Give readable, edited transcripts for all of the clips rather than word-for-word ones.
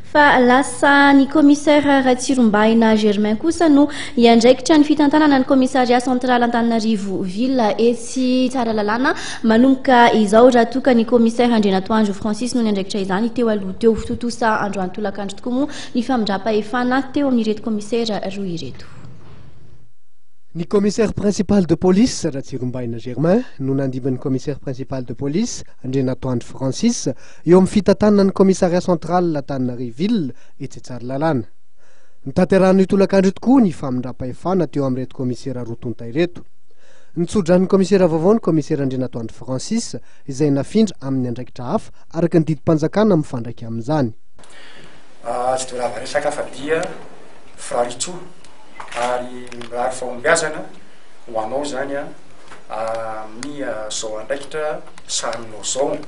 Fa lasa ny commissaire Ratsirombahina Germain kosa no hiandraikitra ny fitantanana ny commissariat central Antananarivo ville etsy Tsaralalàna manomboka izao raha toa ka ny commissaire Andrianatoandro Francis no niandraikitra izany teo aloha teo. Tontosa androany tolakandro tokoa moa ny famindram-pahefana teo amin'ireto commissaire roa ireto. Ny commissaire principal de police, Ratsirombahina Germain, no nandimby ny commissaire principal de police, Andrianatoandro Francis, eo amin'ny fitantanana ny commissariat central Antananarivo ville, etsy Tsaralalàna. Notanterahina io tolakandro io tokoa ny famindram-pahefana teo amin'ireto commissaire roa tonta ireto. Nitso-dranon'ny commissaire vaovao ny commissaire Andrianatoandro Francis, izay nafindra amin'ny andraikitra hafa araka ny didim-panjakana mifandraika amin'izany. Tsy dia lava resaka fa dia firariantsoa ary mirary fahombiazana ho anao izany amin'ny izao andraikitra sahaninao izao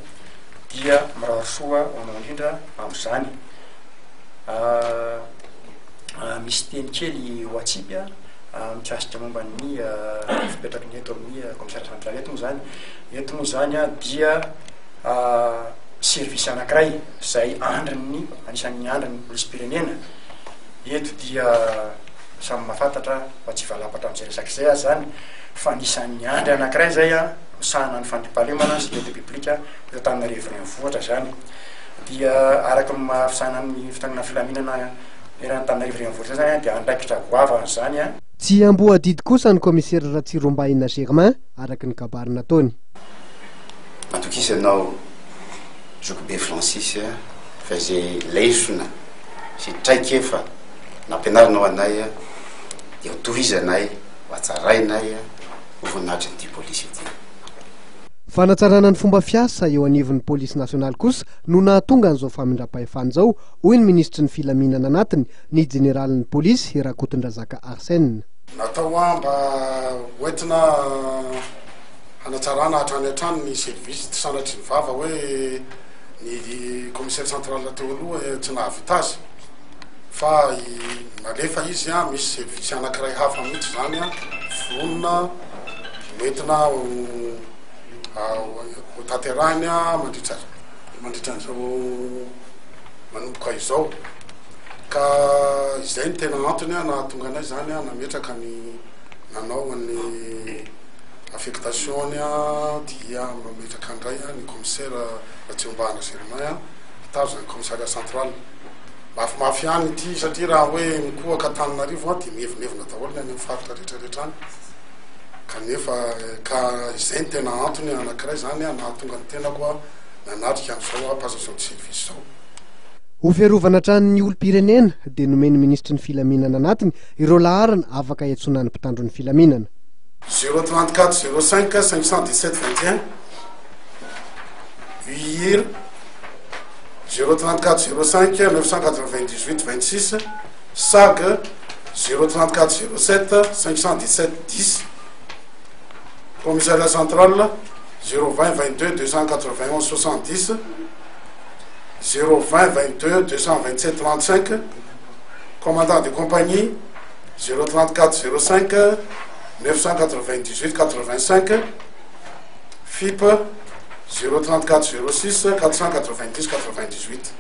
dia mirary soa ho anao indrindra amin'izany. Misy teny kely ho atsipy mikasika momba ny fipetraky ny eto amin'ny commissariat central eto moa izany. Eto moa izany dia service anankiray izay andrin'ny, anisan'ny andrin'ny polisim-pirenena. Eto dia samy mahafantatra fa tsy hivalapatra amin'izay resaka izay aho izany fa anisan'ny andry anankiray izay misahana ny fandriampahalemana, sécurité publique, eto Antananarivo renivohitra izany. Dia araka ny maha fisahana ny fitandroana filaminana eran'Antananarivo renivohitra izay izany dia andraikitra goavana izany. Tsy hiamboho adidy kosa ny kaomisera Ratsirombahina Germain, araka ny kabary nataony. Atokisanao Zokibe Francis fa izay lesona sy traikefa nampianarinao anay dia ho tohizanay, ho hatsarainay ho voninahitrin'ity polisy ity. Fanatsarana ny fomba fiasa eo anivon'ny polisy nasionaly kosa no nahatonga an'izao famindram-pahefana izao, hoy ny minisitry ny filaminana anatiny, ny jeneralin'ny polisy, Rakotondrazaka Arsène. Natao mba hoentina hanatsarana hatrany hatrany ny service, tsy sanatria ny vava hoe ny commissaire central teo aloha tsy nahavita azy fa nalefa izy an, misy service anakiray hafa mihitsy zany an, foronina hoentina ho ho tanterahiny mandritra mandritra an'izao manomboka izao ka izay no tena antony nahatonga anay zany nametraka ny nanao an'ny affectation-ny dia mametraka indray ny commissaire Ratsirombahana Germain hitazona ny commissariat central. Mafimafy ihany ity satria raha hoe mikohaka Antananarivo dia mievinevina daholo ny any amin'ny faritra rehetra rehetra any kanefa ka izay no tena antony anankiray izany nahatonga ny tenako nanatrika an'izao passation de service izao. Ho fiarovana hatrany ny olom-pirenena dia nomen'ny minisitry ny filaminana anatiny ireo laharana afaka iantsoana ny mpitandro ny filaminana. Zéro 34 05 517 21 UIR zéro 34 05 998 26 SAG zéro 34 07 517 10 Commissariat central zéro 20 22 291 70 zéro 20 22 227 35 commandant de compagnie zéro 34 05 998 85 FIP zéro 34 06 490 98.